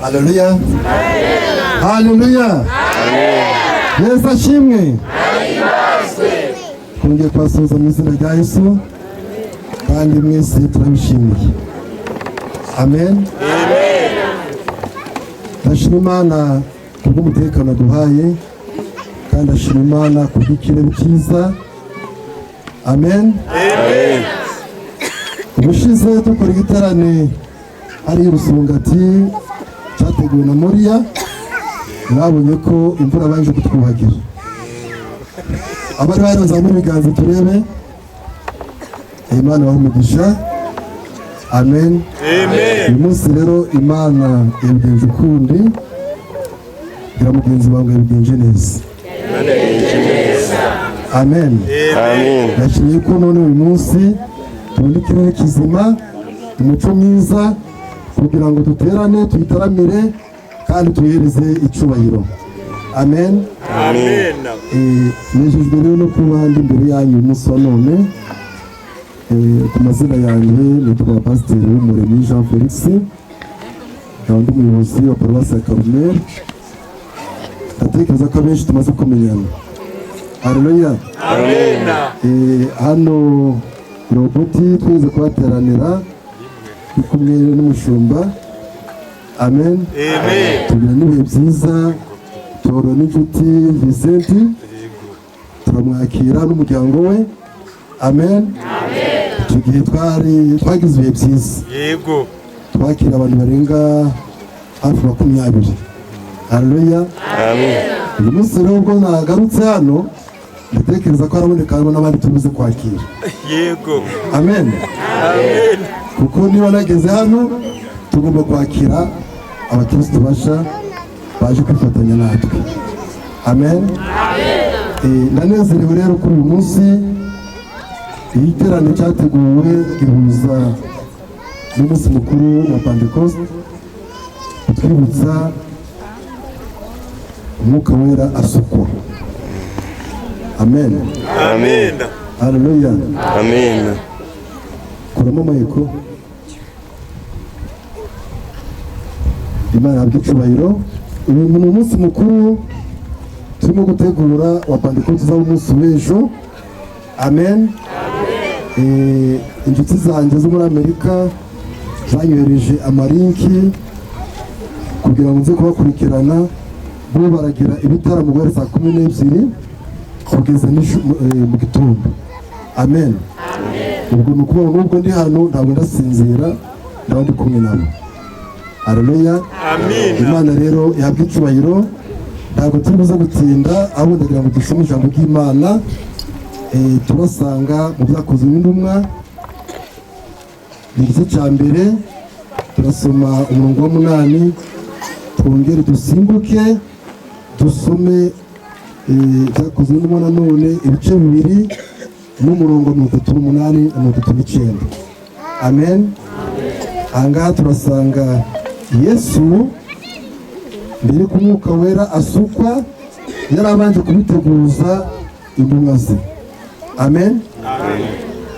Haleluya, haleluya, Yesu ashimwe. Twongeye kubasuhuza mu izina rya Yesu, kandi mwese turabishimiye. Amen. Ndashima Imana kubw'umutekano duhaye, kandi ndashima Imana kubw'ikirere cyiza. Amen. Ubushize dukora igiterane hari Urusungati cyateguwe na Moriya, mwabonye ko imvura baje kutwuhagira. Abari barazamura ibiganza turebe. Imana ibahe umugisha. Amen. Uyu munsi rero Imana yabigenje ukundi. Bwira mugenzi wawe ngo yabigenje neza. Amen. Ndashimiye ko none uyu munsi tubona ikirere kizima, umuco mwiza, kugira ngo duterane, tuyitaramire kandi tuyihereze icyubahiro. Amen. Nejejwe rero no kuba ndi imbere yanyu uyu munsi wa none. Ku mazina yanjye nitwa Pasiteri w'Umuremyi Jean Felix, nkaba ndi umuyobozi wa Paruwasi ya Karumeli. Ndatekereza ko abenshi tumaze kumenyana. Haleluya. Hano Roboti tweze kuhateranira turi kumwe n'umushumba. Amen. Tugira n'ibihe byiza, tuhura n'inshuti Vicente, turamwakira n'umuryango we. Amen. Icyo gihe twari twagize ibihe byiza. Twakira abantu barenga hafi 20. Haleluya. Uyu munsi rero ubwo nagarutse hano, ndatekereza ko haraboneka harimo n'abandi tubuze kwakira. Amen. Kuko niba nageze hano, tugomba kwakira abakirisitu basha baje kwifatanya natwe. Amen. Ndanezerewe rero kuri uyu munsi. Iyi terane cyateguwe gihuza n'umunsi mukuru wa Pentecoste, utwibutsa Umwuka Wera asukwa. Amen. Amen. Haleluya. Amen. Kuramo amayeko. Imana ihabwe icyubahiro. Uyu ni umunsi mukuru turimo gutegura wa Pentecoste, uzaba umunsi w'ejo. Amen. Inshuti zanjye zo muri Amerika zanyohereje amalinki kugira ngo nze kubakurikirana. Bo baragira ibitaramo guhera saa 12 kugeza mu gitondo. Amen. Ubwo ni ukuvuga ngo nubwo ndi hano ntabwo ndasinzira, ndaba ndi kumwe nabo. Haleluya. Imana rero ihabwa icyubahiro. Ntabwo turi buze gutinda, ahubwo ndagira ngo dusome ijambo ry'Imana. Turasanga mu Byakozwe n'Intumwa, ni igice cya mbere, turasoma umurongo wa 8, twongere dusimbuke dusome Byakozwe n'Intumwa nanone ibice 2 n'umurongo 38 na 39. Amen. Ahangaha turasanga Yesu mbere ko Umwuka Wera asukwa yarabanje kubiteguza intumwa ze. Amen.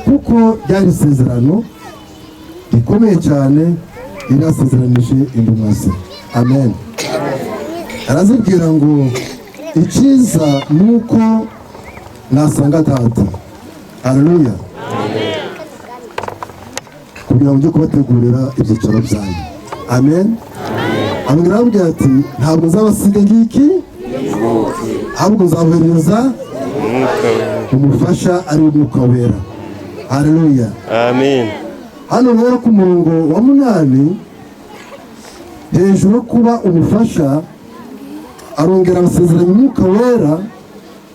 Kuko ryari isezerano rikomeye cyane yari yasezeranije intumwa ze. Amen. Arazibwira ngo icyiza ni uko nasanga Data. Haleluya. Kugira ngo njye kubategurira ibyicaro byanyu. Amen. Arababwira ati ntabwo nzabasiga ngiki, ahubwo nzaboherereza umufasha, ari Umwuka Wera. Haleluya. Amen. Hano rero ku murongo wa 8, hejuru yo kuba umufasha, arongera abasezeranya Umwuka Wera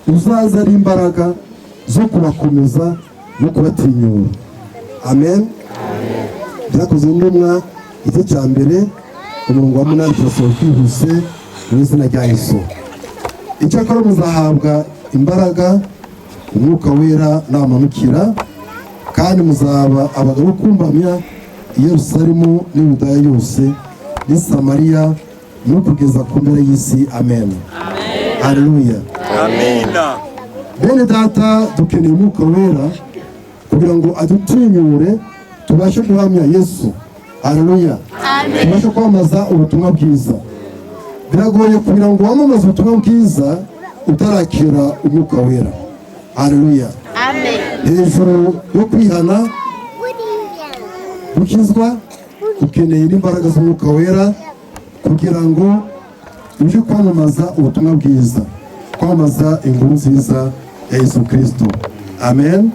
uzaza ari imbaraga zo kubakomeza no kubatinyura. Amen. Byakozwe n'Intumwa, igice cya mbere, umurongo wa 8, turasaba twihuse mu izina rya Yesu. Icyakora muzahabwa imbaraga Umwuka Wera namanukira, kandi muzaba abagabo kumpamya i Yerusalemu n'i Yudaya yose n'i Samariya no kugeza ku mpera y'isi. Amen. Haleluya. Bene Data, dukeneye Umwuka Wera kugira ngo adutinyure tubashe guhamya Yesu. Haleluya. Tubashe kwamamaza ubutumwa bwiza. Biragoye kugira ngo wamamaze ubutumwa bwiza utarakira Umwuka Wera. Haleluya. Hejuru yo kwihana, gukizwa, ukeneye n'imbaraga z'Umwuka Wera kugira ngo uje kwamamaza ubutumwa bwiza, kwamamaza inkuru nziza ya Yesu Kirisito. Amen.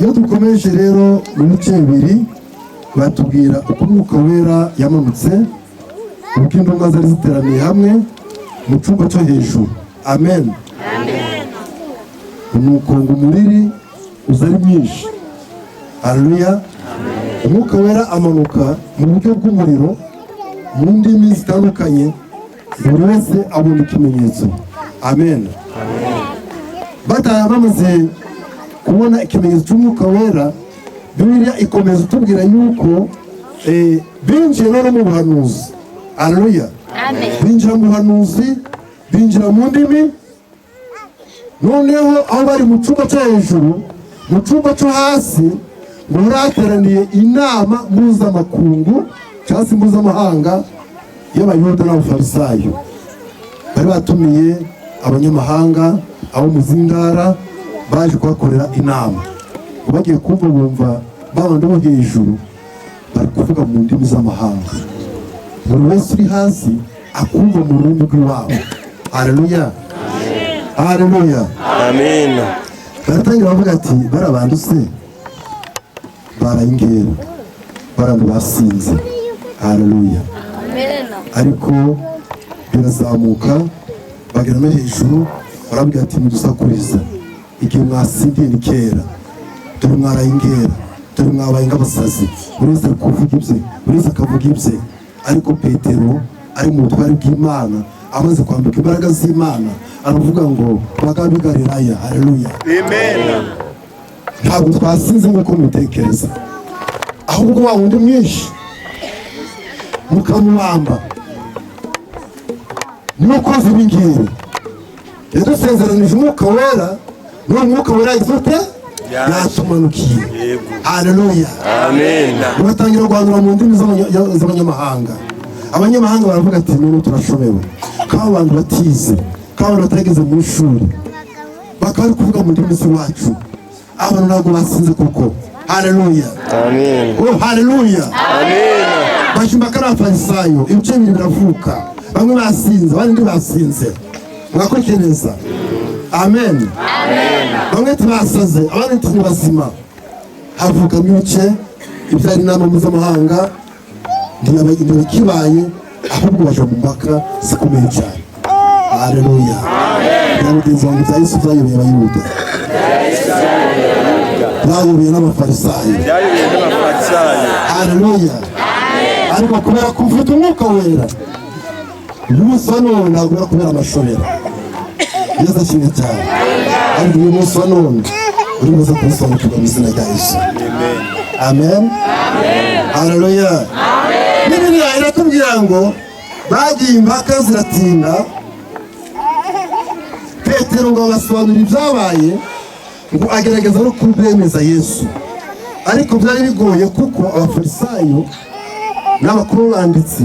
Iyo dukomeje rero mu bice bibiri, batubwira uko Umwuka Wera yamanutse uko intumwa zari ziteraniye hamwe mu cyumba cyo hejuru. Amen. Nuko ngo umuriri uza ari mwinshi. Haleluya. Umwuka Wera amanuka mu buryo bw'umuriro, mu ndimi zitandukanye, buri wese abona ikimenyetso. Amen. Bataha bamaze kubona ikimenyetso cy'Umwuka Wera, Bibiliya ikomeza itubwira yuko binjiye rero mu buhanuzi. Haleluya. Binjira mu buhanuzi, binjira mu ndimi. Noneho aho bari mu cyumba cyo hejuru, mu cyumba cyo hasi ngo hari hateraniye inama mpuzamakungu cyangwa se mpuzamahanga y'Abayuda n'Abafarisayo. Bari batumiye abanyamahanga, abo mu zindi ntara, baje kuhakorera inama. Bagiye kumva bumva babandi bo hejuru bari kuvuga mu ndimi z'amahanga, buri wese uri hasi akumva mu rurimi rw'iwabo. Haleluya, haleluya. Amen. Baratangira bavuga ati: "Barabantu se baraye ingera, barantu basinze." Haleluya. Ariko birazamuka, bagera no hejuru, barabwira ati: "Mudusakuriza, igihe mwasindiye ni kera. Dore mwaraye ingera, dore mwabaye nk'abasazi." Buri wese ari kuvuga ibye, buri wese akavuga ibye. Ariko Petero ari mu butware bw'Imana, amaze kwambika imbaraga z'Imana, aravuga ngo: "Bagabo b'i Galilaya, haleluya, ntabwo twasinze nk'uko mubitekereza, ahubwo wa wundi mwinshi mukamubamba niwe ukoze ibi ngibi. Yadusezeranije Umwuka Wera, n'uwo Mwuka Wera yagize ute? Yatumanukiye." Haleluya. Amen. Batangira guhanura mu ndimi z'abanyamahanga. Abanyamahanga baravuga ati: "None turashobewe, k'abo bantu batize, k'abo bantu batageze mu ishuri, bakaba bari kuvuga mu ndimi z'iwacu, abantu ntabwo basinze koko." Haleluya. Amen. Oh, haleluya. Amen. Bashimba ko ari Abafarisayo. Ibice bibiri biravuka, bamwe basinze, abandi ntibasinze. Mwakurikiye neza? Amen. Bamwe tubasaze, abandi turi bazima. Havukamo ibice. Ibyari inama mpuzamahanga ntibakibaye, ahubwo baje mu mpaka zikomeye cyane. Haleluya. Bya mugenzi wanjye, bya Yesu byayobeye Abayuda, byayobeye n'Abafarisayo. Byayobeye n'Abafarisayo. Haleluya. Ariko kubera ko ufite Umwuka Wera, uyu munsi wa none ntabwo ura kubera amashobera. Yesu ashimwe cyane. Ariko uyu munsi wa none uri buze kubisobanukirwa mu izina rya Yesu. Amen, haleluya. Bibiliya iratubwira ngo bagiye impaka ziratinda. Petero ngo abasobanurira ibyabaye, ngo agerageza no kubemeza Yesu, ariko byari bigoye kuko Abafarisayo n'abakuru b'abanditsi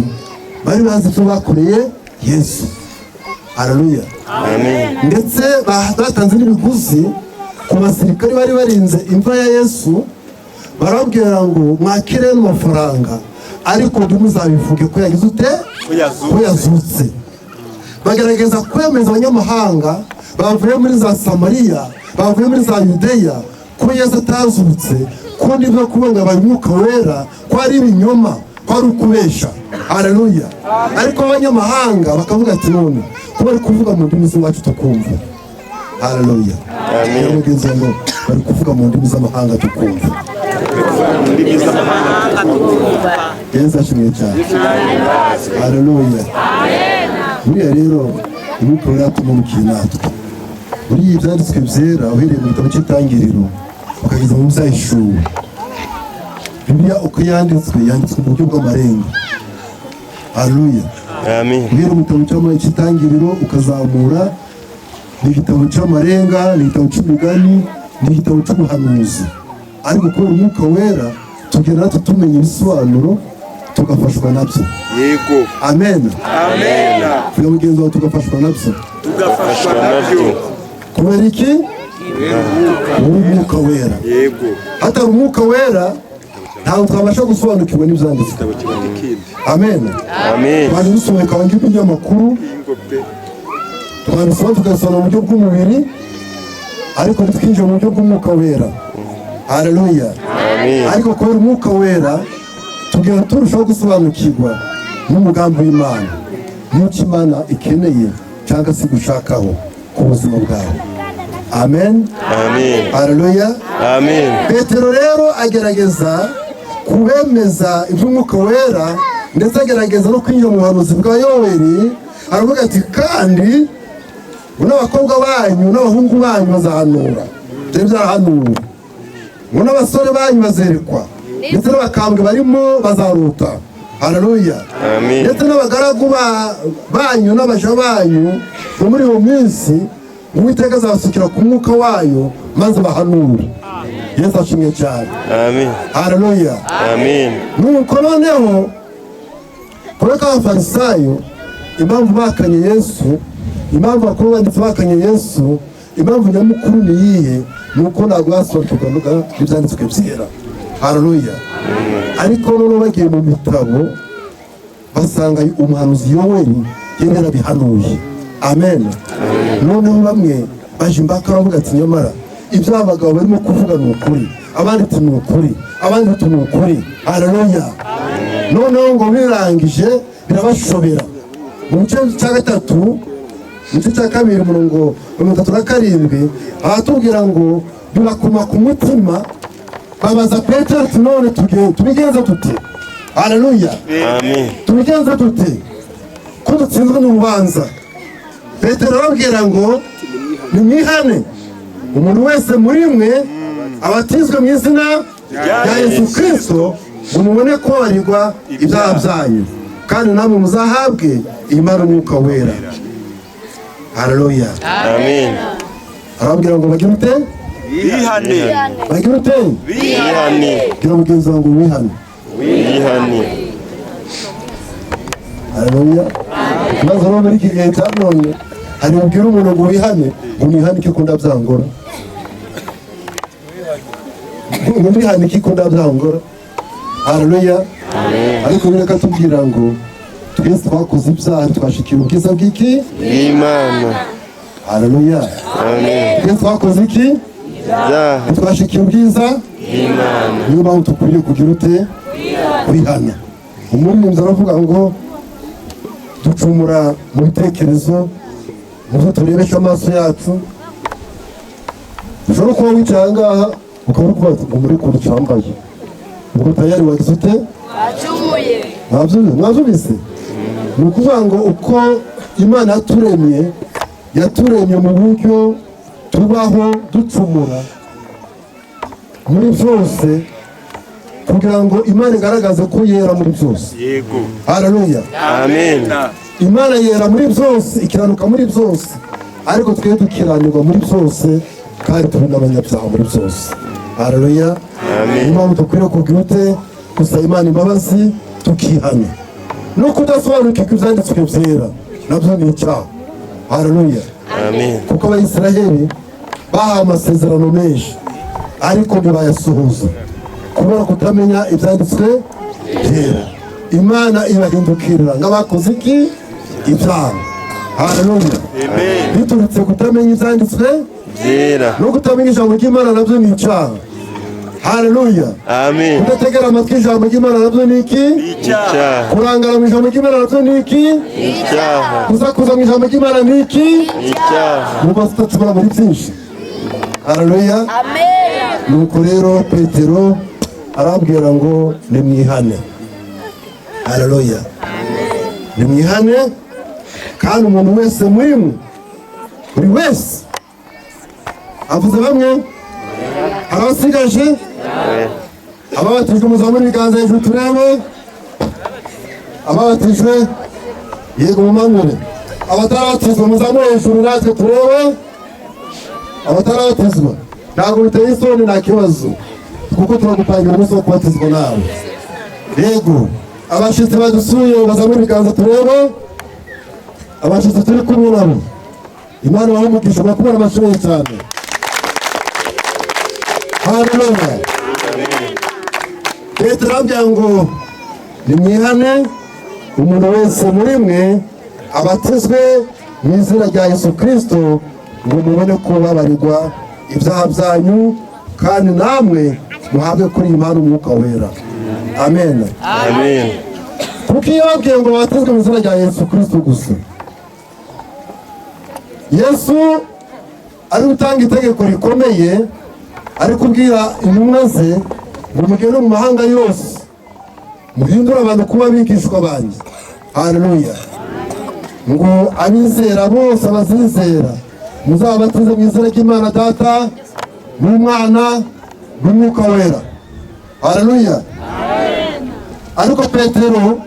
bari bazi icyo bakoreye Yesu. Haleluya. Amen. Ndetse batanze n'ibiguzi ku basirikari bari barinze imva ya Yesu, barababwira ngo: "Mwakire n'amafaranga, ariko ntimuzabivuge ko yagize ute?" Ko yazutse. Ko yazutse. Bagerageza kwemeza abanyamahanga bavuye muri za Samariya, bavuye muri za Yudeya, ko Yesu atazutse, ko nibyo kubungabanya Umwuka Wera ko ari ibinyoma, ko ari ukubesha. Haleluya. Ariko abanyamahanga bakavuga ati: "None ko bari kuvuga mu ndimi z'iwacu tukumva?" Haleluya. Amen. Rero mugenzi wanjye, bari kuvuga mu ndimi z'amahanga tukumva. Mu ndimi z'amahanga. Yesu ashimwe cyane. Haleluya. Buriya rero Umwuka Wera yatumanukiye natwe. Buriya Ibyanditswe Byera, uhereye mu gitabo cy'Itangiriro ukageza mu Byahishuwe, Bibiliya uko yanditswe, yanditswe mu buryo bw'amarenga. Haleluya. Amen. Guhera mu gitabo cy'Itangiriro ukazamura, ni igitabo cy'amarenga, ni igitabo cy'imigani, ni igitabo cy'ubuhanuzi. Ariko kubera Umwuka Wera tugenda natwe tumenya ibisobanuro. Tugafashwa nabyo. Yego. Amen. Amen. Tuga mugenzi wawe, tugafashwa nabyo. Tugafashwa nabyo. Kubera iki? Umwuka Wera. Yego. Hatari Umwuka Wera, ntabwo twabasha gusobanukirwa n'ibyanditswe. Igitabo kiba ikindi. Amen. Amen. Twajya dusoma bikaba nk'ibinyamakuru. Ingo pe. Twabisoma, tugasoma mu buryo bw'umubiri, ariko ntitwinjire mu buryo bw'Umwuka Wera. Haleluya! Amen. Ariko kubera Umwuka Wera, tugenda turushaho gusobanukirwa n'umugambi w'Imana, n'icyo Imana ikeneye cyangwa se gushakaho ku buzima bwawe. Amen. Amen. Haleluya! Amen. Petero rero agerageza kubemeza iby'Umwuka Wera, ndetse agerageza no kwinjira mu buhanuzi bwa Yoweri. Aravuga ati: "Kandi ngo n'abakobwa banyu n'abahungu banyu bazahanura." Byari byarahanuwe. Ngo n'abasore banyu bazerekwa, ndetse n'abakambwe barimo bazarota. Haleluya! Amen. Ndetse n'abagaragu banyu n'abaja banyu, ngo muri iyo minsi Uwiteka azabasukira ku mwuka wayo, maze bahanure. Yesu ashimwe cyane. Amen. Haleluya! Amen. Nuko noneho, kubera ko Abafarisayo, impamvu bakanye Yesu, impamvu bakuru banditsi bakanye Yesu, impamvu nyamukuru ni iyihe? Ni uko ntabwo basobanukirwaga n'ibyanditswe byera. Haleluya! Ariko noneho bagiye mu bitabo, basanga umuhanuzi Yoweri yari yarabihanuye. Amen. Noneho bamwe baje imbaka, baravuga ati: "Nyamara ibyo aba bagabo barimo kuvuga ni ukuri." Abandi ati: "Ni ukuri." Abandi ati: "Ni ukuri." Haleluya! Noneho ngo birangije birabashobera. Mu gice cya gatatu, mu gice cya kabiri, umurongo 37, aratubwira ngo bibakoma ku mutima, babaza Petero ati: "None tubigenze dute?" Haleluya! Amen. "Tubigenze dute ko dutsinzwe n'urubanza?" Petero arababwira ngo: "Nimwihane, umuntu wese muri mwe abatizwe mu izina rya Yesu Kirisito, ngo mubone kubabarirwa ibyaha byanyu, kandi namwe muzahabwe impano Umwuka Wera." Haleluya! Amen. Arababwira ngo bagire ute? Bihane. Bagire ute? Bihane. Bwira mugenzi wawe ngo wihane. Bihane. Haleluya! Ikibazo rero muri iki gihe cya none, hari ubwira umuntu ngo wihane, ngo nihane iki ko ndabyangora? Ngo nihane iki ko ndabyangora? Haleluya! Ariko bireka tubwira ngo twese twakoze ibyaha, twashikira ubwiza bw'iki? Bw'Imana. Haleluya! Amen. Twese twakoze iki? Ibyaha. Twashikiye ubwiza Bw'Imana. Niyo mpamvu dukwiriye kugira ute? Kwihana. Umuririmbyi aravuga ngo ducumura mu bitekerezo, mu byo turebesha amaso yacu. Ushobora kuba wicaye aha ngaha, ukaba uri kubaza ngo muri kuntu cyambaye, ubwo tayari wagize ute? Wacumuye. Mwabyumvise? Ni ukuvuga ngo uko Imana yaturemye, yaturemye mu buryo tubaho ducumura muri byose, kugira ngo Imana igaragaze ko yera muri byose. Yego. Haleluya! Amen. Imana yera muri byose, ikiranuka muri byose, ariko twe dukiranirwa muri byose, kandi turi n'abanyabyaha muri byose. Haleluya! Amen. Niyo mpamvu dukwiriye kugira ute? Gusaba Imana imbabazi, tukihana. No kudasobanukirwa ibyanditswe byera nabyo ni icyaha. Haleluya! Amen. Kuko Abayisiraheli bahawe amasezerano menshi, ariko ntibayasohoza kubera kutamenya ibyanditswe byera. Imana ibahindukirira nk'abakoze iki? Ibyaha. Haleluya! Amen. Biturutse kutamenya ibyanditswe Byera. no kutamenya ijambo ry'Imana nabyo ni icyaha. Haleluya! Amen. Kudategera amatwi ijambo ry'Imana nabyo ni iki? Icyaha. Kurangara mu ijambo ry'Imana nabyo ni iki? Icyaha. Kusakuza mu ijambo ry'Imana ni iki? Icyaha. Nuba tudacumura muri byinshi. Haleluya! Amen. Nuko rero Petero arabwira ngo: "Nimwihane." Haleluya! "Nimwihane, kandi umuntu wese muri mwe." Buri wese, avuze bamwe, hari abasigaje. Ababatijwe muzamure ibiganza hejuru turebe. Ababatijwe, yego, mumanure. Abatarabatizwa muzamure hejuru natwe turebe. Abatarabatizwa, ntabwo biteye isoni, nta kibazo, kuko turagupangira umunsi wo kubatizwa nawe. Yego. Abashyitsi badusuye bazamure ibiganza turebe. Abashyitsi turi kumwe nabo, Imana ibahe umugisha, bakubona abashoboye cyane. Haleluya. Petero arabwira ngo nimwihane, umuntu wese muri mwe abatizwe mu izina rya Yesu Kirisito, ngo mubone kubabarirwa ibyaha byanyu, kandi namwe muhabwe kuri iyi mpano Umwuka Wera. Amen. Amen. Kuko iyo babwiye ngo babatizwe mu izina rya Yesu Kirisito gusa, Yesu ari gutanga itegeko rikomeye, ari kubwira intumwa ze ngo mugende mu mahanga yose, muhindure abantu kuba abigishwa banjye. Haleluya. Ngo abizera bose, abazizera, muzabatize mu izina ry'Imana Data n'Umwana n'Umwuka Wera. Haleluya. Ariko Petero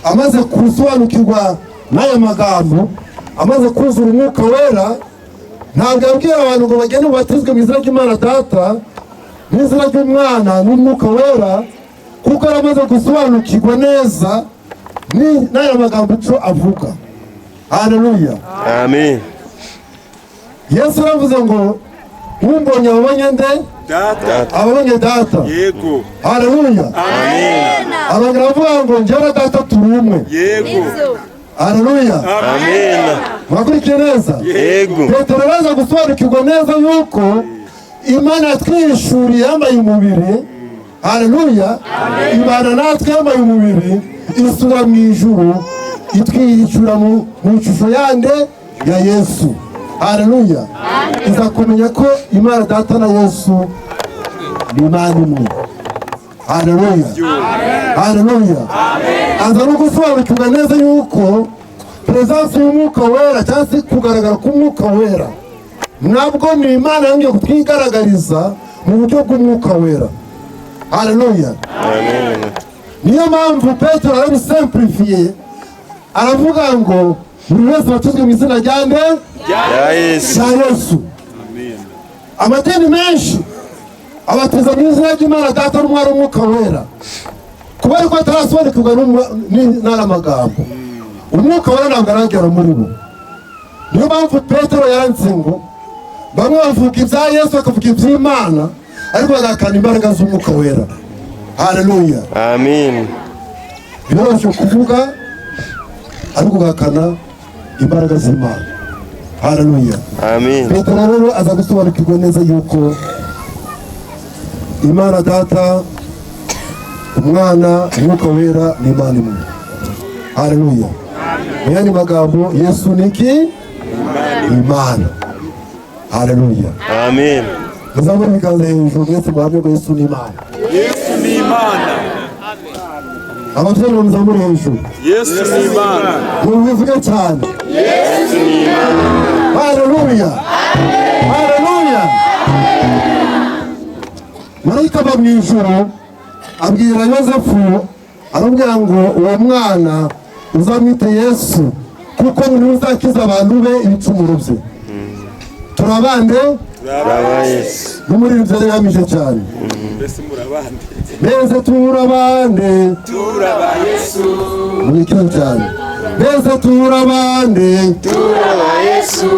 amaze gusobanukirwa n'aya magambo, amaze kuzura Umwuka Wera, ntabwo yabwira abantu ngo bagende babatizwe mu izina ry'Imana Data n'izina ry'Umwana n'Umwuka Wera, kuko yari amaze gusobanukirwa neza n'aya magambo icyo avuga. Haleluya. Amen. Yesu aravuze ngo umbonye ababonye nde? Data. Ababonye Data. Yego. Haleluya. Abagabo baravuga ngo njyewe na Data turi umwe. Yego. Haleluya. Amen. Mwakurikiye neza? Yego. Petero araza gusobanukirwa neza yuko Imana yatwishuriye yambaye umubiri. Haleluya. Ibana natwe yambaye umubiri, isura mu ijuru, itwiyicura mu ishusho yande? Ya Yesu. Haleluya. Iza kumenya ko Imana Data na Yesu ni Imana imwe. Haleluya. Haleluya. Aza no gusobanukirwa neza yuko présence y'Umwuka Wera, cyangwa se kugaragara k'Umwuka Wera, nabwo ni Imana yongeye kutwigaragariza mu buryo bw'Umwuka Wera. Haleluya. Amen. Niyo mpamvu Petero arabisimplifiye, aravuga ngo buri wese batizwe mu izina rya nde? Ya Yesu. Rya Yesu. Amadini menshi abatiza mu izina ry'Imana Data n'Umwana n'Umwuka Wera, kubera ko atarasobanukirwa n'aya magambo. Umwuka Wera ntabwo aragera muri bo. Niyo mpamvu Petero yanditse ngo bamwe bavuga ibya Yesu, bakavuga iby'Imana, ariko bagahakana imbaraga z'Umwuka Wera. Haleluya. Amen. Biroroshye kuvuga, ariko ugahakana imbaraga z'Imana. Haleluya. Amen. Petero rero aza gusobanukirwa neza yuko Imana Data, Umwana, Umwuka Wera ni Imana imwe. Haleluya. Mu yandi magambo, Yesu ni iki? Imana. Haleluya. Amen. Muzamure ibiganza hejuru mwese, muhamye ngo Yesu ni Imana. Yesu ni Imana. Ababyeyi, muzamure hejuru. Yesu ni Imana. Mubivuge cyane. Haleluya. Haleluya. Marayika ava mu ijuru abwira Yosefu, aramubwira ngo uwo mwana uzamwite Yesu, kuko niwe uzakiza abantu be ibicumuro bye. Turabande? Turaba Yesu. N'umuririmbyi yari yamije cyane. Mbese murabande? Mbese turabande? Turaba Yesu. Mwikize cyane. Mbese turabande? Turaba Yesu.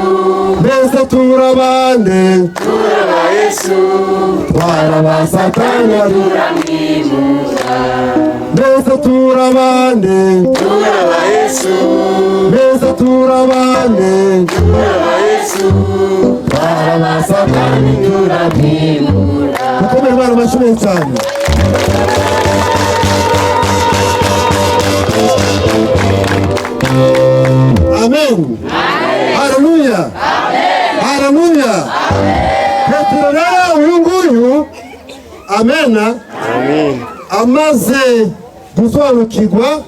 Mbese turabande? Turaba Yesu. Twaraba Satani, mbese turabande? Turaba Yesu. Mbese turabande? Turaba Yesu. Twaraba Satani, turamwimura. Mukomere Imana amashyi menshi cyane. Amen. Haleluya. Haleluya. Petero rero uyu nguyu, amen, Amen. amaze gusobanukirwa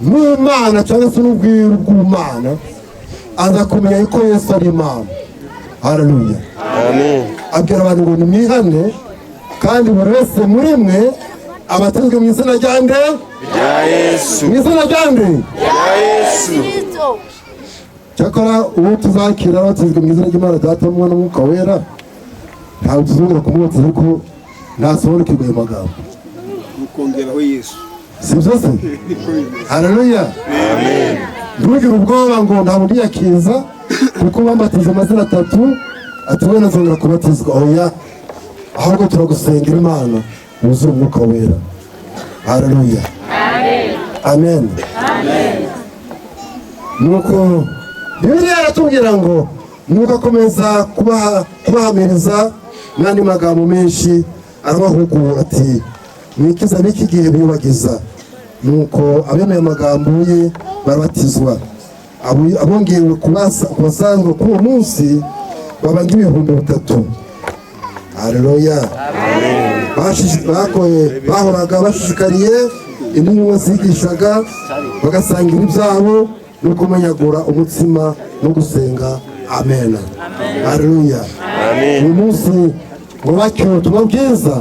n'Imana cyangwa se n'ubwiru bw'Imana, aza kumenya yuko Yesu ari Imana. Haleluya. Amen. Abwira abantu ngo nimwihane, kandi buri wese muri mwe abatizwe mu izina rya nde? Rya Yesu. Mu izina rya nde? Rya Yesu. Cyakora uwo tuzakira batizwe mu izina ry'Imana Data, Umwana n'Umwuka Wera, ntabwo tuzongera kumubatiza, ariko ntasobanukirwa ayo magambo. Kongeraho Yesu. Si byo se? Haleluya. Ntugire ubwoba ngo ntabwo ndiyakiza kuko bambatije amazina atatu, ati wenda nzongera kubatizwa. Oya, ahubwo turagusengera Imana wuzuye Umwuka Wera. Haleluya, amen. Nuko Bibiliya iratubwira ngo nuko akomeza kubahamiriza n'andi magambo menshi, arabahugura ati: "Mwikiza b'iki gihe biyubagiza." Nuko abemeye amagambo ye barabatizwa. Abongewe ku basanzwe kuri uwo munsi baba nk'ibihumbi 3. Haleluya. Bahoraga bashishikariye intumwa zigishaga, bagasangira ibyabo no kumenyagura umutsima no gusenga. Amen, haleluya. Amen. Uyu munsi ngo bakira ubutumwa bwiza,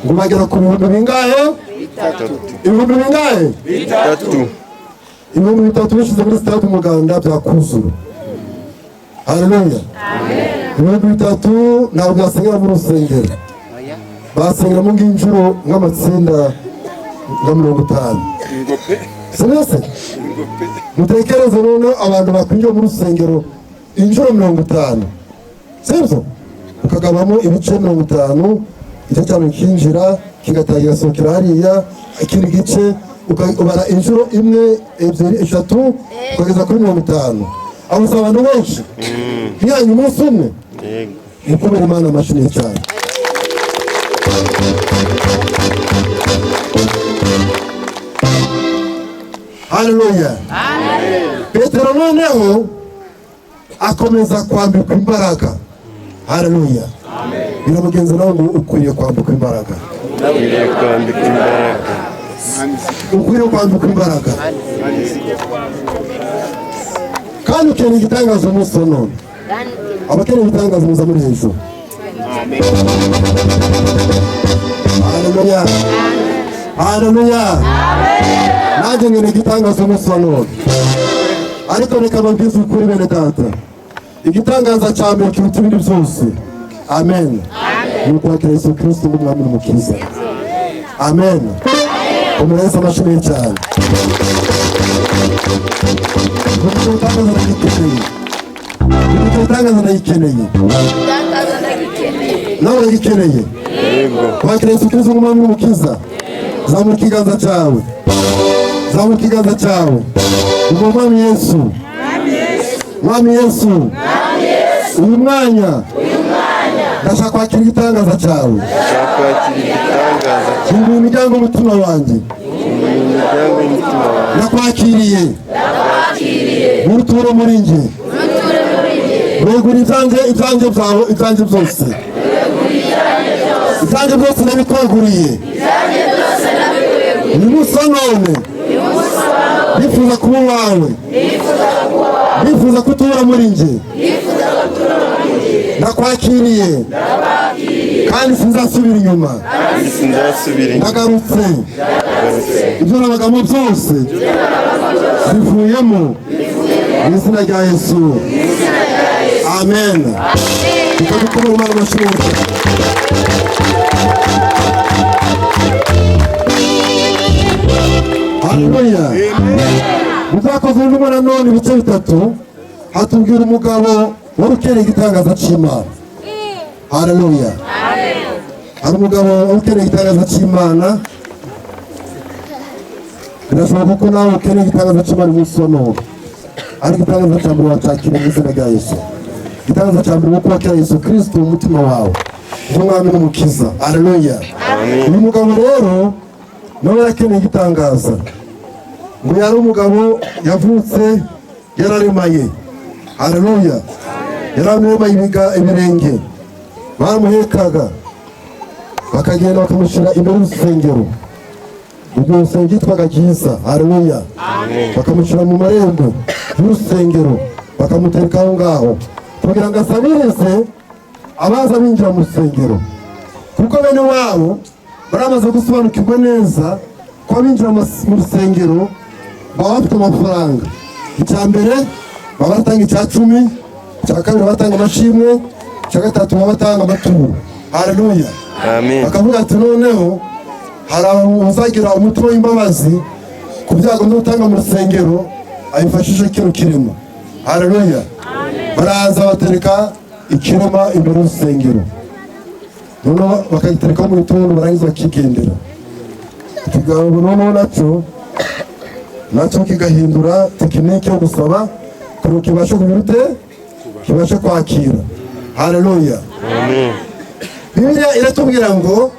ngo bagera ku bihumbi bingahe? Ibihumbi bingahe? 3. 3000 bishyize muri sitade Umuganda byakuzura. Haleluya. 3000 ntabwo byasengera mu rusengero, basengeramo nk'inshuro nk'amatsinda nka 50. Ingope. Sibyo se? Ingope. Mutekereze noneho abantu bakwinjira mu rusengero inshuro 50, sibyo? Ukagabamo ibice 50, igice cya mbere kinjira kigataha kigasohokera hariya, ikindi gice ubara inshuro imwe, ebyiri, eshatu, ukageza kuri 50. Aho usaba abantu benshi ntiyanyu umunsi umwe. Yego. Mukomere Imana amashyi cyane. Haleluya. Petero noneho akomeza kwambikwa imbaraga. Haleluya. Bwira mugenzi nawe ngo ukwiriye kwambikwa imbaraga. Ukwiriye kwambika imbaraga. Ukwiriye kwambikwa imbaraga kandi ukeneye igitangaza umunsi wa none. Abakeneye ibitangaza muza muri hejuru. Haleluya, haleluya. Nanjye nkeneye igitangaza umunsi wa none. Ariko reka mbabwize ukuri, bene data, igitangaza cya mbere kiruta ibindi byose, amen, ni ukwakira Yesu Kristo nk'Umwami n'Umukiza. Amen. Umurese amashyi cyane. Igitangaza ndagikeneye, igitangaza ndagikeneye. Igitangaza ndagikeneye. Nawe uragikeneye? Yego. Kwakira Yesu Kristo nk'Umwami n'Umukiza, zamura ikiganza cyawe, zamura ikiganza cyawe ubwo: "Mwami Yesu, Mwami Yesu, uyu mwanya ndashaka kwakira igitangaza cyawe." Ndashaka kwakira igitangaza. Kingura imiryango y'umutima wanjye. Imiryango y'umutima wawe. Ndakwakiriye, ntuture muri njye. Wegura ibyanjye, ibyanjye byawe, ibyanjye byose, ibyanjye byose ndabikweguriye. Uyu munsi wa none ndifuza kuba uwawe, ndifuza ko utura muri njye. Ndakwakiriye kandi sinzasubira inyuma. Kandi sinzasubira inyuma. Ndagarutse. Ndagarutse. Ibyo nabagamo byose bivuyemo mu izina rya Yesu. Amen. Reka dukomere Imana amashyi. Haleluya. Mu Byakozwe n'Intumwa nanone ibice 3 hatubwira umugabo wari ukeneye igitangaza cy'Imana. Haleluya. Hari umugabo wari ukeneye igitangaza cy'Imana. Birashoboka ko nawe ukeneye igitangaza cy'Imana umunsi wa none, ariko igitangaza cya mbere wacyakira mu izina rya Yesu. Igitangaza cya mbere ni uko wakira Yesu Kirisito mu mutima wawe nk'Umwami n'Umukiza. Haleluya. Uyu mugabo rero nawe yarakeneye igitangaza. Ngo yari umugabo yavutse yararemaye. Haleluya. Yararemaye ibirenge, baramuhekaga bakagenda bakamushyira imbere y'urusengero. Urwo rusengero rwitwaga Ryiza. Haleluya. Bakamushyira mu marembo y'urusengero, bakamutereka aho ngaho kugira ngo asabirize abaza binjira mu rusengero, kuko bene wabo baramaze gusobanukirwa neza ko abinjira mu rusengero baba bafite amafaranga. Icya mbere baba batanga icya cumi, icya kabiri baba batanga amashimwe, icya gatatu baba batanga amaturo. Haleluya. Amen. Bakavuga ati: "Noneho Hari uzagira umutima w'imbabazi ku byago byo gutanga mu rusengero, abifashije kino kirema. Haleluya! Baraza batereka ikirema imbere y'urusengero, noneho bakagitereka mu gitondo, barangiza bakigendera. Ikigabo noneho nacyo kigahindura technique yo gusaba kugira ngo kibashe kugira ute? Kibashe kwakira. Haleluya! Bibiliya iratubwira ngo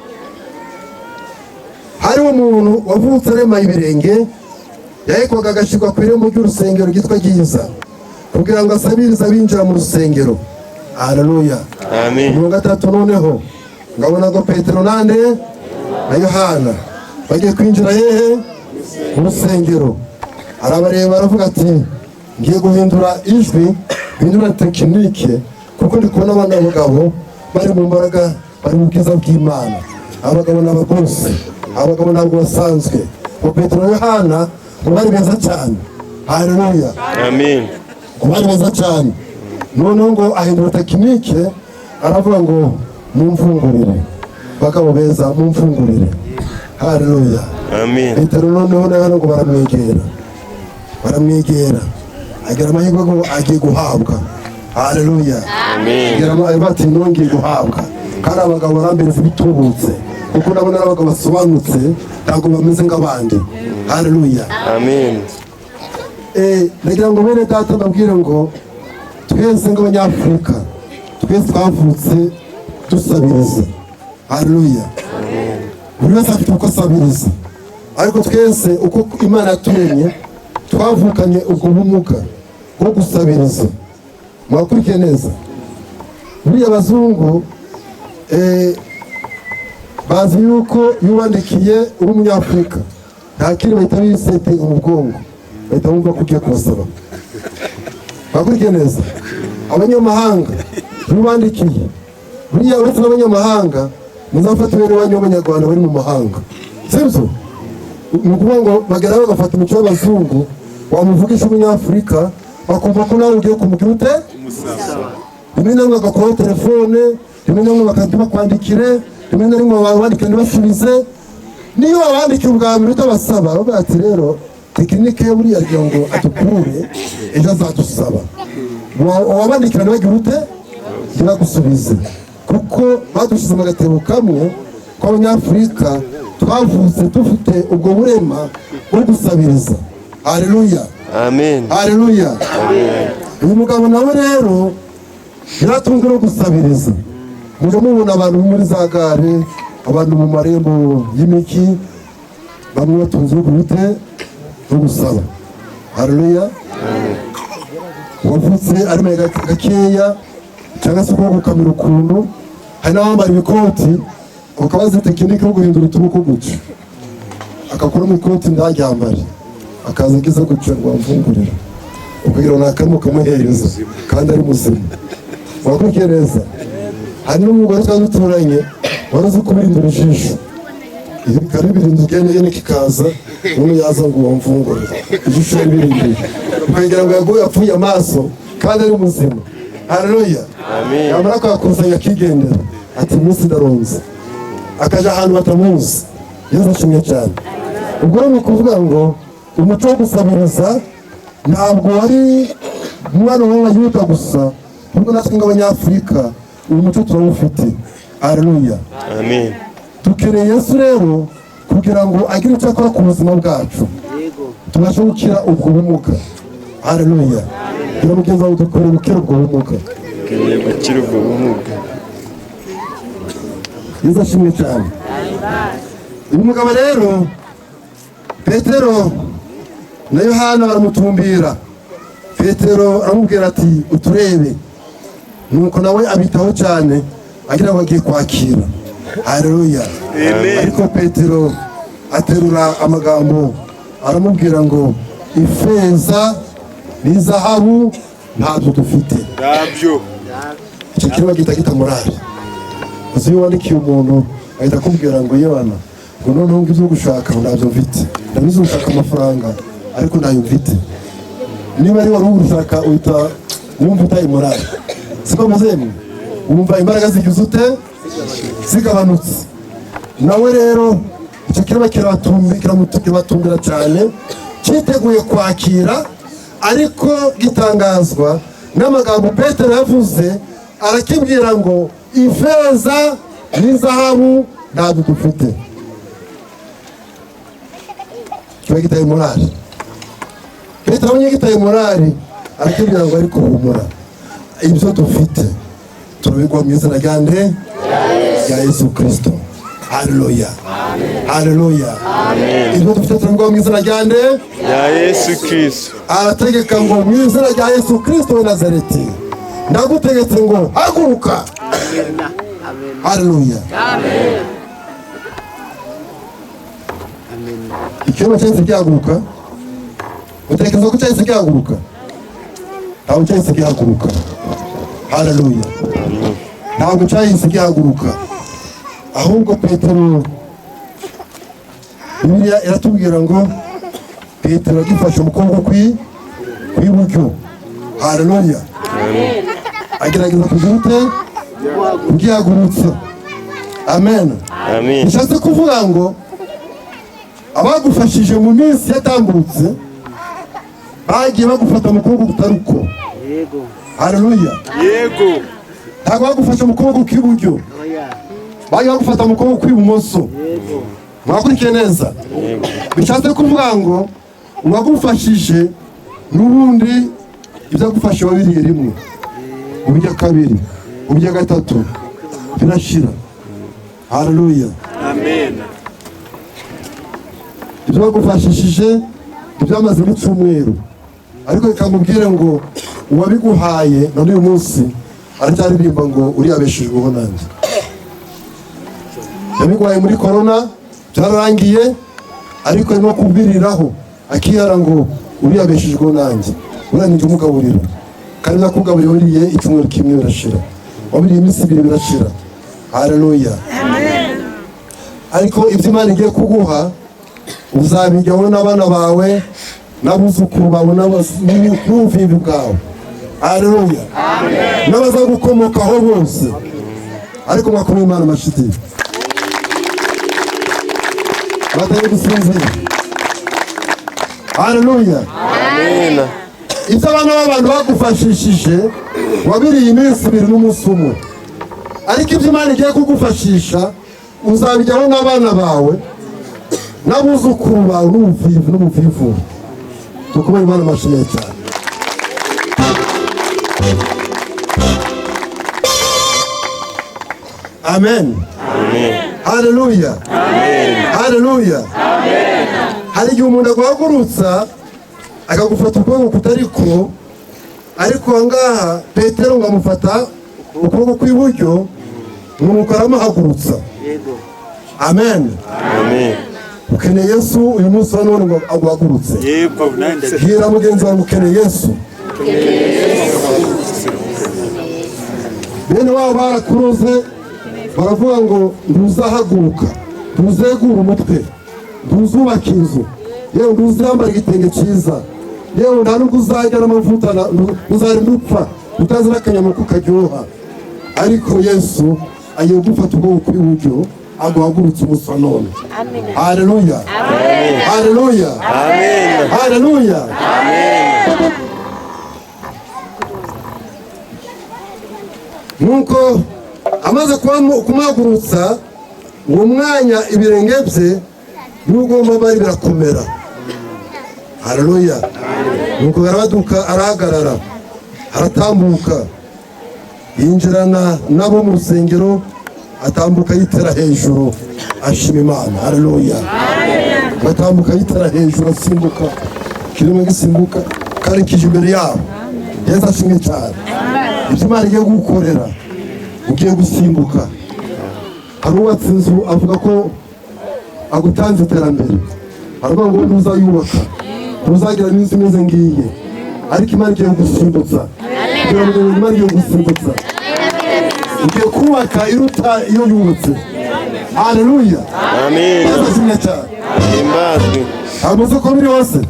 hariho umuntu wavutse aremaye ibirenge, yahekwaga agashyirwa ku irembo ry'urusengero ryitwa Ryiza, kugira ngo asabirize abinjira mu rusengero. Haleluya! Amen. 30. Noneho ngabona ngo Petero nande na Yohana bagiye kwinjira hehe? Mu rusengero. Arabareba, aravuga ati: "Ngiye guhindura ijwi, guhindura technique, kuko ndi kubona abana b'abagabo bari mu mbaraga, bari mu bwiza bw'Imana. Abagabo ni abagosi, abagabo ntabwo basanzwe." Ngo Petero na Yohana ngo bari beza cyane. Haleluya! Amen. Ngo bari beza cyane. Noneho ngo ahindura technique, aravuga ngo: "Mumfungurire, bagabo beza, mumfungurire." Haleluya! Amen. Petero noneho na Yohana ngo baramwegera, baramwegera, agira amahirwe ngo agiye guhabwa. Haleluya! Amen. Agira amahirwe ati: "Nongeye guhabwa, kandi abagabo barambereza ibitubutse, kuko ndabona ari abagabo basobanutse, ntabwo bameze nk'abandi." Haleluya! Amen. Ndagira ngo bene data mbabwire ngo twese nk'Abanyafurika, twese twavutse dusabiriza. Haleluya! Buri wese afite uko asabiriza, ariko twese uko Imana yaturemye twavukanye ubwo bumuga bwo gusabiriza. Mwakurikiye neza? Buriya abazungu bazi yuko iyo ubandikiye uri Umunyafurika, nta kindi, bahita bisetinga mu bwonko, bahita bumva ko ugiye kubasaba. Bakurikiye neza? Abanyamahanga iyo ubandikiye, buriya uretse n'abanyamahanga, muzafate bene wanyu b'Abanyarwanda bari mu mahanga, sibyo? Ni ukuvuga ngo bagera bagafata imico y'abazungu, wamuvugisha Umunyafurika bakumva ko nawe ugiye kumubwira ute? Rimwe na rimwe bagakuraho telefone, rimwe na rimwe bakajya bakwandikire, rimwe na rimwe babandikira ntibasubize. Niyo wabandikiye ubwa mbere utabasaba, bavuga ati: "Rero technique ye buriya agira ngo adukure, ejo azadusaba." Wabandikira ntibagire ute? Ntibagusubize, kuko badushyize mu gatebo kamwe k'Abanyafurika twavutse dufite ubwo burema bwo gusabiriza. Haleluya! Amen. Haleluya! Uyu mugabo nawe rero yaratunzwe no gusabiriza. Mujya mubona abantu muri za gare, abantu mu marembo y'imijyi, bamwe batunzwe no no gusaba. Haleluya! Wavutse ari mu gakeya cyangwa se ukuboko gukamera ukuntu, hari n'abambara ibikoti bakaba bazi technique yo guhindura utuboko gutya, agakuramo ikoti ntaryambare, akaza agize gutya ngo amfungurire, ukagira ngo ni akarimo kamuhereza kandi ari muzima. Wakurikiye neza? Hari n'umugore twari duturanye wari uzi kubirindura ijisho, rikaribirinda igene kikaza, none yaza ngo wamfungurire, ijisho ribirinduye, ukagira ngo yaguye apfuye amaso kandi ari muzima. Haleluya! Amen. Yamara kuyakusanya akigendera, ati: "Umunsi ndaronze," akaja ahantu batamuzi. Yesu ashimwe cyane. Ubwo rero ni ukuvuga ngo umuco wo gusabiriza ntabwo wari umwana w'Abayuda gusa, ahubwo natwe nk'Abanyafurika uyu muco turawufite. Haleluya! Amen. Dukeneye Yesu rero kugira ngo agire icyo akora ku buzima bwacu, tubashe gukira ubwo bumuga. Haleluya! Gira mugenzi wawe: dukwiriye gukira ubwo bumuga. Dukwiriye gukira ubwo bumuga. Yesu ashimwe cyane. Uyu mugabo rero, Petero na Yohana baramutumbira. Petero aramubwira ati: "Uturebe." Nuko nawe abitaho cyane, agira ngo agiye kwakira. Haleluya! Ariko Petero aterura amagambo, aramubwira ngo: "Ifeza n'izahabu ntabyo dufite." Ntabyo. Icyo kirimo gihita gita morale. Uzi iyo wandikiye umuntu ahita akubwira ngo: "Yebana," ngo: "noneho ngo ibyo gushaka ngo ntabyo mfite, ndabizi gushaka amafaranga ariko ntayo mfite." Niba ari wari ugushaka, uhita wumva utaye morale, siko muzemwe? Wumva imbaraga zigize ute? Zigabanutse. Nawe rero Icyo kirema kirabatumbira cyane, cyiteguye kwakira, ariko gitangazwa n'amagambo Petero yavuze, arakibwira ngo ifeza n'izahabu ntabwo dufite. Kiba gitaye morali. Petero abonye gitaye morali, arakibwira ngo ariko humura, ibyo dufite turabigwa mu izina rya nde? Rya Yesu Kristo. Haleluya, haleluya. Ibyo dufite turabigwa mu izina rya nde? Rya Yesu Kristo. Arategeka ngo mu izina rya Yesu Kristo wa Nazareti, ndagutegetse ngo haguruka. Haleluya. Icyuma cyahise gihaguruka. Utekereza ko cyahise gihaguruka? Ntabwo cyahise gihaguruka. Haleluya. Ntabwo cyahise gihaguruka, ahubwo Petero, Bibiliya iratubwira ngo Petero agifashe umukobwa kw'iburyo. Haleluya. Agerageza kugira ute? Kugihagurutsa. Amen. Amen. Bishatse kuvuga ngo abagufashije mu minsi yatambutse bagiye bagufata mu kuboko kutari uko. Haleluya. Yego. Ntabwo bagufashe mu kuboko kw'iburyo, bagiye bagufata mu kuboko kw'ibumoso. Mwakurikiye neza? Bishatse kuvuga ngo uwagufashije n'ubundi ibyo agufashe wabiriye rimwe, ubirya kabiri, ubirya gatatu, birashira. Haleluya. Amen. Ibyo bagufashishije ibyamaze mu cyumweru, ariko reka nkubwire ngo uwabiguhaye na n'uyu munsi aracyaririmba ngo uriyabeshejweho nanjye. Yabiguhaye muri korona byararangiye, ariko arimo kubwiriraho akihara ngo uriyabeshejweho nanjye, urangije umugaburira, kandi nakugaburira wariye icyumweru kimwe birashira, wabiriye iminsi ibiri birashira. Haleluya. Ariko ibyo Imana igiye kuguha uzabijya wowe n'abana bawe n'abuzukuru bawe n'ubuvivi bwawe. Haleluya. N'abazagukomokaho bose. Ariko mwakomeye Imana amashyi, batari gusinzira. Haleluya. Amen. Ibyo abana b'abantu bagufashishije wabiriye iminsi ibiri n'umunsi umwe, ariko ibyo Imana igiye kugufashisha uzabijyaho n'abana bawe n'abuzukuru bawe n'ubuvivu n'ubuvivu. Dukomere Imana amashyi cyane. Amen. Haleluya. Haleluya. Hari igihe umuntu aguhagurutsa akagufata ukuboko kutari ko, ariko aha ngaha Petero ngo amufata ukuboko kw'iburyo nuko aramuhagurutsa. Amen. Amen. Ukeneye Yesu uyu munsi wa none ngo aguhagurutse. Yego, nanjye. Bwira mugenzi wawe ukeneye Yesu. Bene wabo barakuroze baravuga ngo ntuzahaguruka, ntuzegura umutwe, ntuzubaka inzu, yewe ntuzambara igitenge cyiza, yewe nta nubwo uzajya n'amavuta, uzarinda upfa utazi n'akanyama ko karyoha. Ariko Yesu agiye gufata ubwoko kw'iburyo aguhagurutse umunsi wa none. Haleluya. Haleluya. Haleluya. Nuko amaze kumuhagurutsa uwo mwanya ibirenge bye n'ugomba bari birakomera. Haleluya. Nuko barabaduka, arahagarara, aratambuka, yinjirana nabo mu rusengero, atambuka yitera hejuru ashima Imana. Haleluya. Atambuka yitera hejuru asimbuka, kirimo gisimbuka karekije imbere yabo. Yesu ashimwe cyane. Ibyo Imana igiye gukorera ugiye gusimbuka. Harubatse inzu avuga ko agutanze iterambere, aravuga ngo ntuzayubaka, ntuzagira n'inzu imeze ngiye, ariko Imana igiye gusimbutsa. Imana igiye gusimbutsa, ugiye kubaka iruta iyo yubatse. Haleluya. Amen. Yesu ashimwe cyane. Himbazwe. Amaze ko biri hose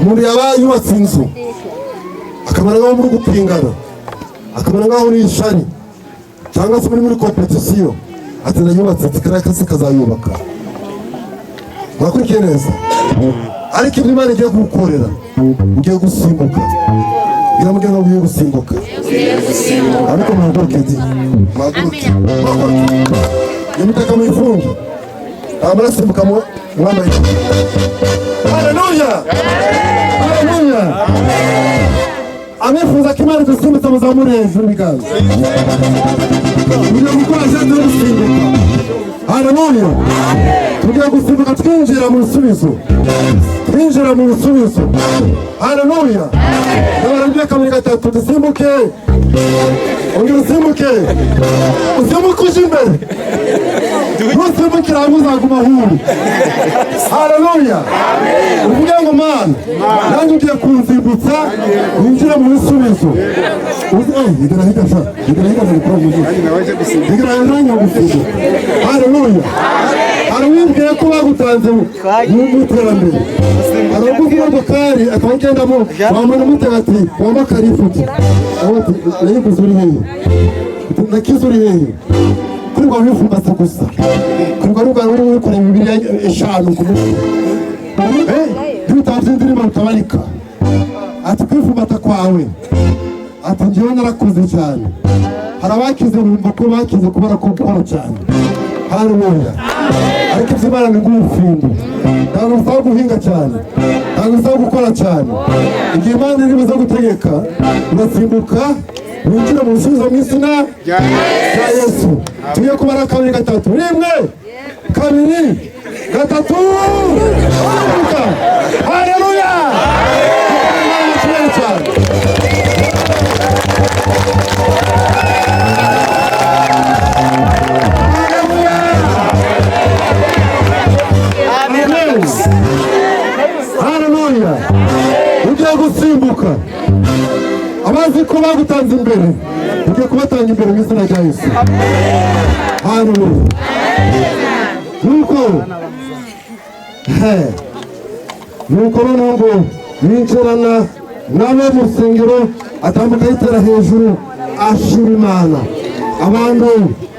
umuntu yaba yubatse inzu akamara nk'aho muri gupingana, akamara nk'aho uri ishari, cyangwa se muri kompetisiyo, ati ndayubatse, ati kariya kasi kazayubaka. Murakurikiye neza? Ariko ibyo Imana igiye kugukorera, ugiye gusimbuka. Biramubwira ngo ugiye gusimbuka, ariko muhaguruke di, muhaguruke, muhaguruke, imitaka muyifunge, murasimbuka mwambaye. Haleluya, haleluya! Abifuza ko Imana idusimbutsa, muzamure hejuru ibiganza. Tugiye gukora geste yo gusimbuka. Haleluya! Tugiye gusimbuka twinjira mu bisubizo, twinjira mu bisubizo. Haleluya! Ndabarambye, kabiri, gatatu, dusimbuke. Ongera usimbuke, usimbuke uje imbere. Nusimbukira hamwe uzaguma aho. Haleluya! Uvuge ngo: "Mana, nanjye ugiye kunzimbutsa winjire mu bisubizo." Igera hirya sha, igera hirya, ndabikora mu gihe igera hirya gusimbuka. Haleluya! Hari uwibwiye ko bagutanze mu iterambere, hari uguze imodokari akaba agendamo, wamara umutega ati: "Wamba karifuti." Aho ati: "Nayiguze uri hehe? Nakize uri hehe?" Kuri rwa wifumbase gusa, kuri rwa rwa uri wikoreye Bibiliya eshanu ku mutwe, n'ibitabo by'indirimbo bitabarika. Ati: "Kwifumbata kwawe." Ati: "Njyewe narakuze cyane." Hari abakize bumva ko bakize kubera ko gukora cyane. Haleluya! Ariko ibyo Imana ni nk'ubufindu, ntabwo bisaba guhinga cyane, ntabwo bisaba gukora cyane. Igihe Imana iri buze gutegeka, urasimbuka winjira mu bisubizo mu izina rya Yesu. Tugiye kubara kabiri, gatatu, rimwe, kabiri, gatatu, simbuka! Haleluya! Imana ikibazo cyane. Haleluya! Amen. Haleluya! Ugiye gusimbuka. Abazi ko bagutanze imbere, ugiye kubatanga imbere mu izina rya Yesu. Haleluya! Nuko he, nuko noneho ngo yinjirana nabo mu rusengero, atambuka yitera hejuru, ashima Imana. Abantu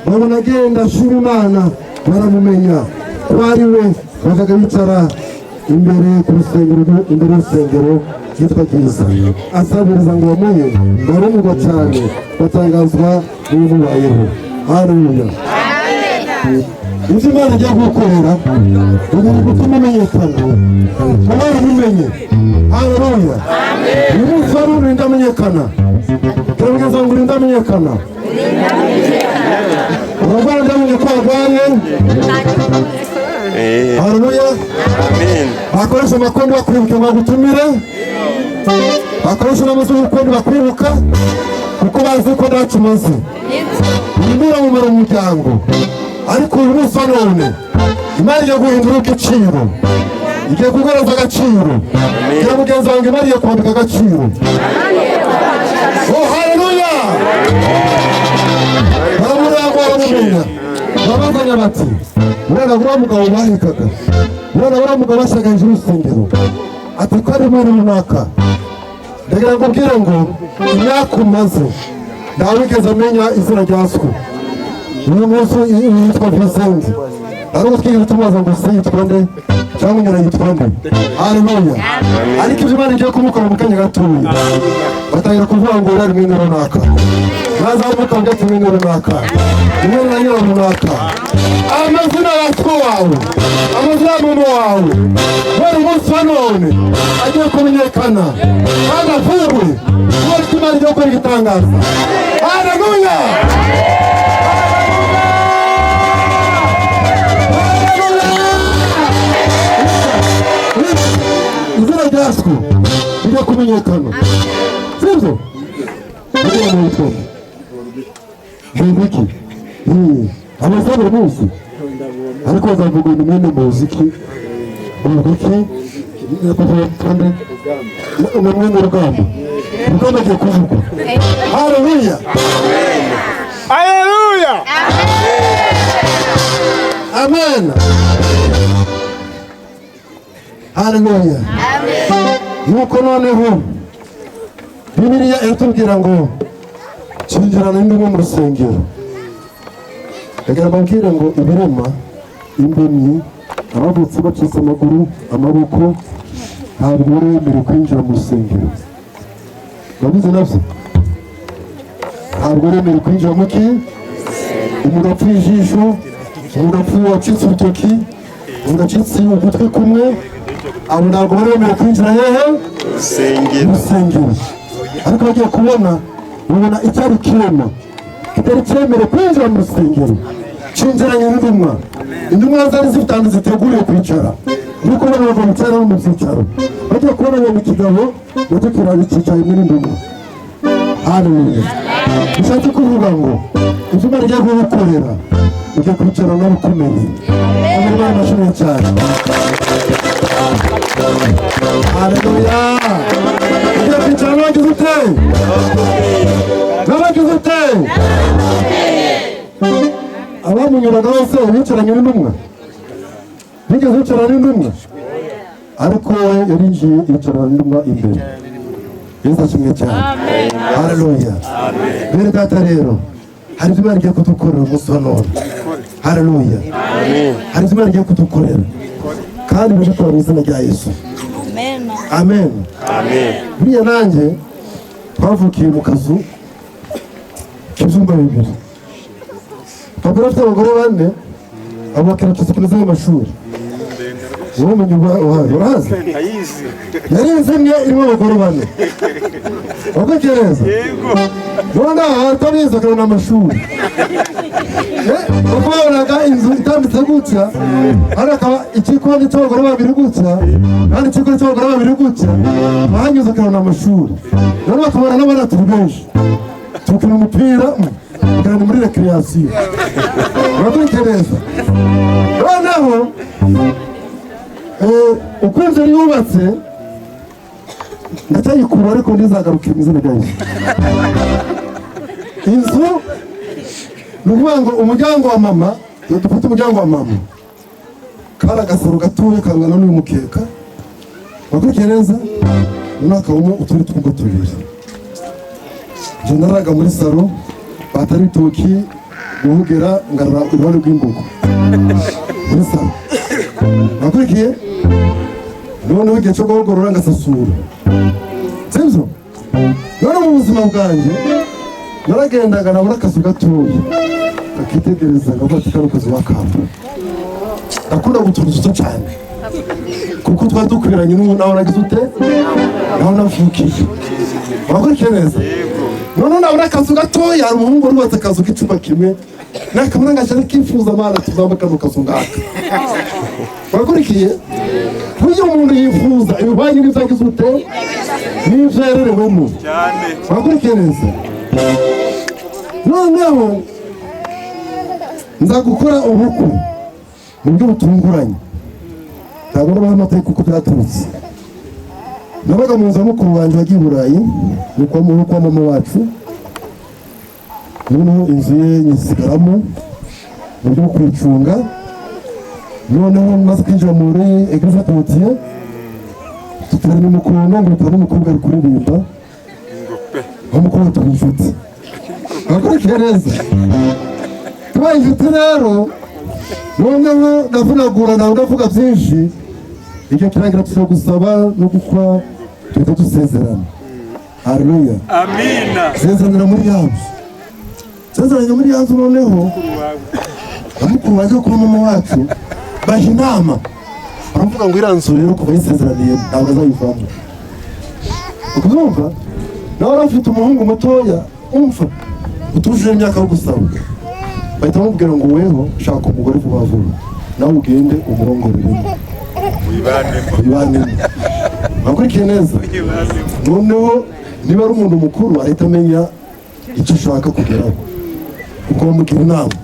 babona agenda ashima Imana, baramumenya ko ari we bajyaga bicara imbere ku rusengero, imbere y'urusengero yitwa Ryiza, asabiriza ngo bamuhe. Barumurwa cyane, batangazwa n'ibimubayeho. Haleluya! Ibyo Imana igiye gukorera bigomba gutuma umenyekana, nawe ubimenye. Haleluya! Uyu munsi wari urinda amenyekana. Turabwiriza ngo urinda amenyekana. Urarwara, ndamenye ko warwaye. Haleluya! Amen. Bakoresha amakundi bakwibuka ngo bagutumire, bakoresha n'amazu y'ubukundi bakwibuka, kuko bazi ko ntacyo umaze, umumaro mu muryango. Ariko uyu munsi wa none Imana igiye guhindura igiciro, igiye kugaragaza agaciro. Gira mugenzi wawe ngo Imana igiye kwambika agaciro. Oh, haleluya! Baramureba, baramumenya, babazanya bati: "Uriya uriya mugabo bahekaga, uriya mugabo bashyiraga hejuru y'urusengero," ati ko ari muri runaka. Ndagira ngo ubwire ngo imyaka umaze ntawigeze amenya izina rya swe. Uyu munsi yitwa Vincent, ariko twigeze tumubaza ngo se yitwa nde cyangwa nyina yitwa nde? Haleluya! Ariko ibyo Imana igiye kumukora mu kanya gatoya, batangira kuvuga ngo uriya ni mwene runaka, nazamuka avuga ati mwene runaka, mwene na nyina runaka. Amazina ya so wawe, amazina ya mama wawe, bari umunsi wa none agiye kumenyekana kandi avurwe, kubera ko Imana igiye gukora igitangaza. Haleluya! Izina rya so rijya kumenyekana, sibyo? Kugira ngo witwa Bibiki amazina buri munsi, ariko bazavuga ngo ni mwene muziki umuziki kandi ni mwene Rugamba. Rugamba agiye kuvugwa. Haleluya! Haleluya! Amen. Haleluya! Nuko noneho Bibiliya iratubwira ngo cinjirana n'imwe mu rusengero. Reka mbabwire ngo ibirema, impumyi. Abavutse bacitse amaguru, amaboko, ntabwo bari bemerewe kwinjira mu rusengero. Urabizi nabyo, ntabwo bemerewe kwinjira mu ki. Umuntu apfuye ijisho, umuntu apfuye wacitse urutoki, umuntu acitse ugutwi kumwe, abo ntabwo bari bemerewe kwinjira hehe? Rusengero. Mu rusengero. Ariko bagiye kubona, babona icyari kirema kitari cyemerewe kwinjira mu rusengero cinjiranye n'intumwa. Intumwa zari zifite ahantu ziteguriye kwicara, nuko bano bagabo bicara no mu byicaro. Bagiye kubona ngo mu kigabo nacyo kiraza cyicaye muri intumwa. Haleluya! Bishatse kuvuga ngo ibyo Imana igiye kugukorera, ujya kwicara n'abakomeye. Imana ashimwe cyane. Haleluya! Ujya kwicara n'abagize ute? N'abagize ute? Abamunyuraga bose bicaranye n'intumwa, bigeze bicarana n'intumwa, ariko we yarinjiye yicarana n'intumwa imbere. Yesu ashimwe cyane. Haleluya! Bene data, rero hari ibyo Imana igiye kudukorera umunsi wa none. Haleluya! Hari ibyo Imana igiye kudukorera kandi birabikora mu izina rya Yesu. Amen. Amen. Amen. Buriya nanjye twavukiye mu kazu k'ibyumba bibiri. Papa yari afite abagore bane, abubakira akazu kimeze nk'amashuri. Wowe umenya uhazi, urahazi? Ayizi. Yari inzu imwe irimo abagore bane, wakurikiye neza? Yego. None aha atabizi akabona amashuri. Kuko babonaga inzu itambitse gutya, hano akaba ikikoni cy'abagore babiri gutya, hano ikikoni cy'abagore babiri gutya, bahanyuze akabona amashuri. None bakabona n'abana turi benshi tukina umupira, tukina muri recreation. Urakurikiye neza? Noneho uko inzu yari yubatse, ndacyayikura ariko ntizagaruke mu izina rya Yesu. Inzu ni ukuvuga ngo umuryango wa mama, dufate umuryango wa mama, kari agasaro gatoya kangana n'uyu mukeka. Wakurikiye neza? Noneho hakabamo utundi twumba tubiri. Njye nararaga muri salo, batari ibitoki guhugera, ngarara iruhande rw'imbuga muri salo. Wakurikiye? Noneho igihe cyo guhogorora ngasasura, sibyo? None mu buzima bwanjye naragendaga nabona akazu gatoya kakitegereza, ngavuga ati kano kazu wakamba. Ndakunda utuntu duto cyane kuko twari dukwiranye n'ubu nawe nagize ute, nawe navukiye. Wakurikiye neza? None nabona akazu gatoya, hari umuhungu wubatse akazu k'icyumba kimwe, nakabona ngashaka kifuza abana tuzaba kano kazu ngaka. Wakurikiye? Burya umuntu yifuza ibihwanye n'ibyo agize ute, n'ibyo yarerewemo. Cyane. Wakurikiye neza? Noneho nza gukora ubukwe mu buryo butunguranye, ntabwo nabaha amateka uko byaturutse. Nabaga mu nzu ya mukuru wanjye wagiye i Burayi, ni kwa mama wacu. Noneho inzu ye nyisigaramo mu buryo bwo kuyicunga. Noneho maze kwinjira muri église Timotiye, duterana umukono ngo bitane umukobwa ari kuririmba, aho umukobwa tuba inshuti. Wakurikiye neza? Tubaye inshuti rero, noneho ndavunagura, ntabwo ndavuga byinshi. Igihe kirangira tuza gusaba no gukwa, duhita dusezerana. Haleluya! Amina. Sezeranira muri ya nzu, sezeranye muri ya nzu. Noneho na mukuru wanjye kuba mama wacu bajya inama, baravuga ngo iriya nzu rero kuva yisezeraniye ntabwo azayivamo. Ukubyumva, nawe yari afite umuhungu mutoya, umva, utujuje imyaka yo gusaba. Bahita bamubwira ngo weho shaka umugore vuba vuba, nawe ugende umurongoreremo. Wibanemo. Wibanemo. Wakurikiye neza? Wibanemo. Noneho niba ari umuntu mukuru ahita amenya icyo ashaka kugeraho kuko bamugira inama.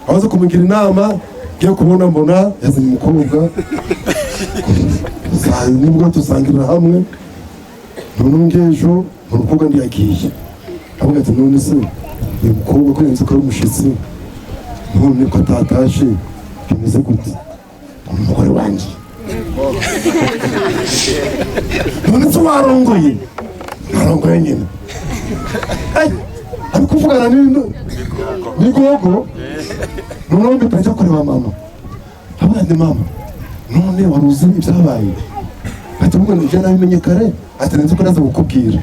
Amaze kumugira inama, ngiye kubona mbona yazanye umukobwa. Nibwo dusangirira hamwe. Noneho ngejo umukobwa ntiyagiye, avuga ati none se uyu mukobwa ko yanze ko ari umushyitsi, none ko atatashe bimeze gute? Umugore wanjye. None se warongoye? Narongoye nyine. Ay, ari kuvugana n'igogo. Noneho mpita njya kureba mama. Abandi mama, none wari uzi ibyabaye? Ati ubwo nibyo nabimenye kare. Ati nzi ko naza kukubwira.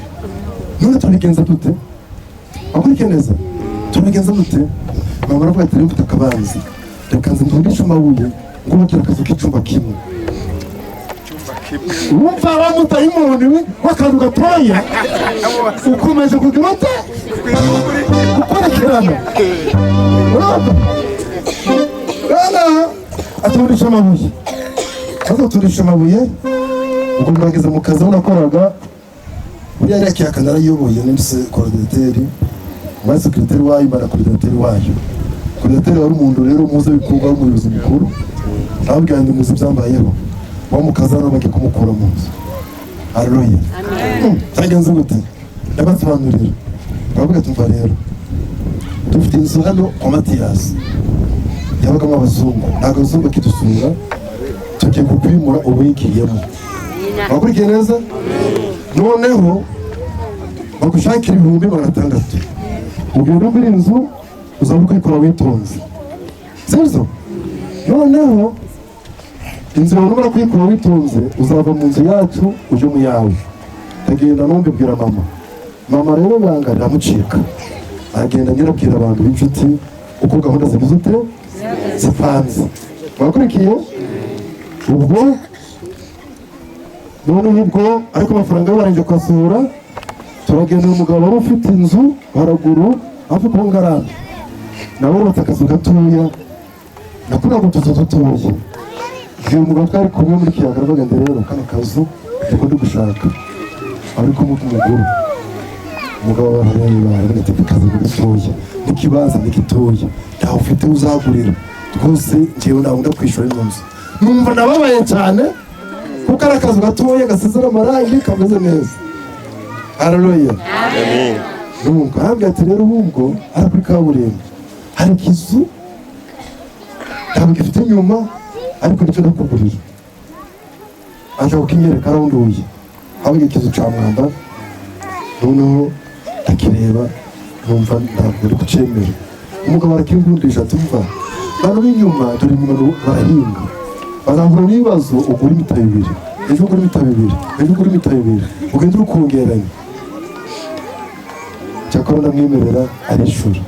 None turabigenza dute? Wakurikiye neza? Turabigenza dute? Mama aravuga ati rero mfite akabanza, reka nzi ndurishe amabuye ngubakire akazu k'icyumba kimwe. Wumva wa mudayimoni we w'akantu gatoya ukomeje kugira ute? Gukurikirana. Urumva bana, aturisha amabuye, maze aturisha amabuye. Ubwo mbageze mu kazi aho nakoraga, buriya yari akiyaka narayiyoboye, nise coordinateur, ubaye secrétaire wayo, mbana coordinateur wayo. Coordinateur wari umuntu rero muhuzabikorwa w'umuyobozi mukuru. Nababwira ndi muzi ibyambayeho, wa mu kazi hano bagiye kumukura mu nzu. Haleluya! Byagenze gute? Ndabasobanurira, baravuga ati umva rero, dufite inzu hano kwa Matiyasi yabagamo abazungu, ntabwo abazungu bakidusura, tugiye kukwimura uwigiyemo. Wakurikiye neza? Noneho bagushakira 600,000, ugenda muri inzu uzaba uri kwikora witonze, sibyo? Noneho inzu yawe numara kuyikora witonze, uzava mu nzu yacu uje mu yawe. Ndagenda numbibwira mama. Mama rero banga riramucika, aragenda nyirabwira abantu b'inshuti uko gahunda zigize ute zipanze. Wakurikiye? Ubwo noneho ubwo ariko amafaranga yo barangije kuyasohora, turagenda. Umugabo wari ufite inzu haraguru hafi ku ngarani, nawe wubatse akazu gatoya, nakuraga utuzu dutoya. Uyu mugabo twari kumwe muri kiyaga aravuga ngo rero kano kazu niko ndi gushaka, ariko umuguru umugabo barareba, aravuga ati akazu ni gatoya n'ikibanza ni gitoya, ntawe ufite uzagurira rwose, njyewe ntabwo ndakwishyura ino nzu. Numva nababaye cyane kuko ari akazu gatoya gasize n'amarangi kameze neza. Haleluya! Amen. Nuko arambwira ati rero ahubwo ari kuri kaburimbo hari ikizu, ntabwo gifite inyuma ariko nicyo ndakugurira. Aje kukinyereka arawunduye, habonye ikizu ca mwamba. Noneho ndakireba, numva ntabwo ndi kucemera. Umugabo arakingundisha ati umva, bantu b'inyuma dore inyuma barahinga, bazahura n'ibibazo, ugura imitabo ibiri ejo, ugura imitabo ibiri ejo, ugura imitabo ibiri, ugenda uri kongeranya. Cyakora ndamwemerera, arishura.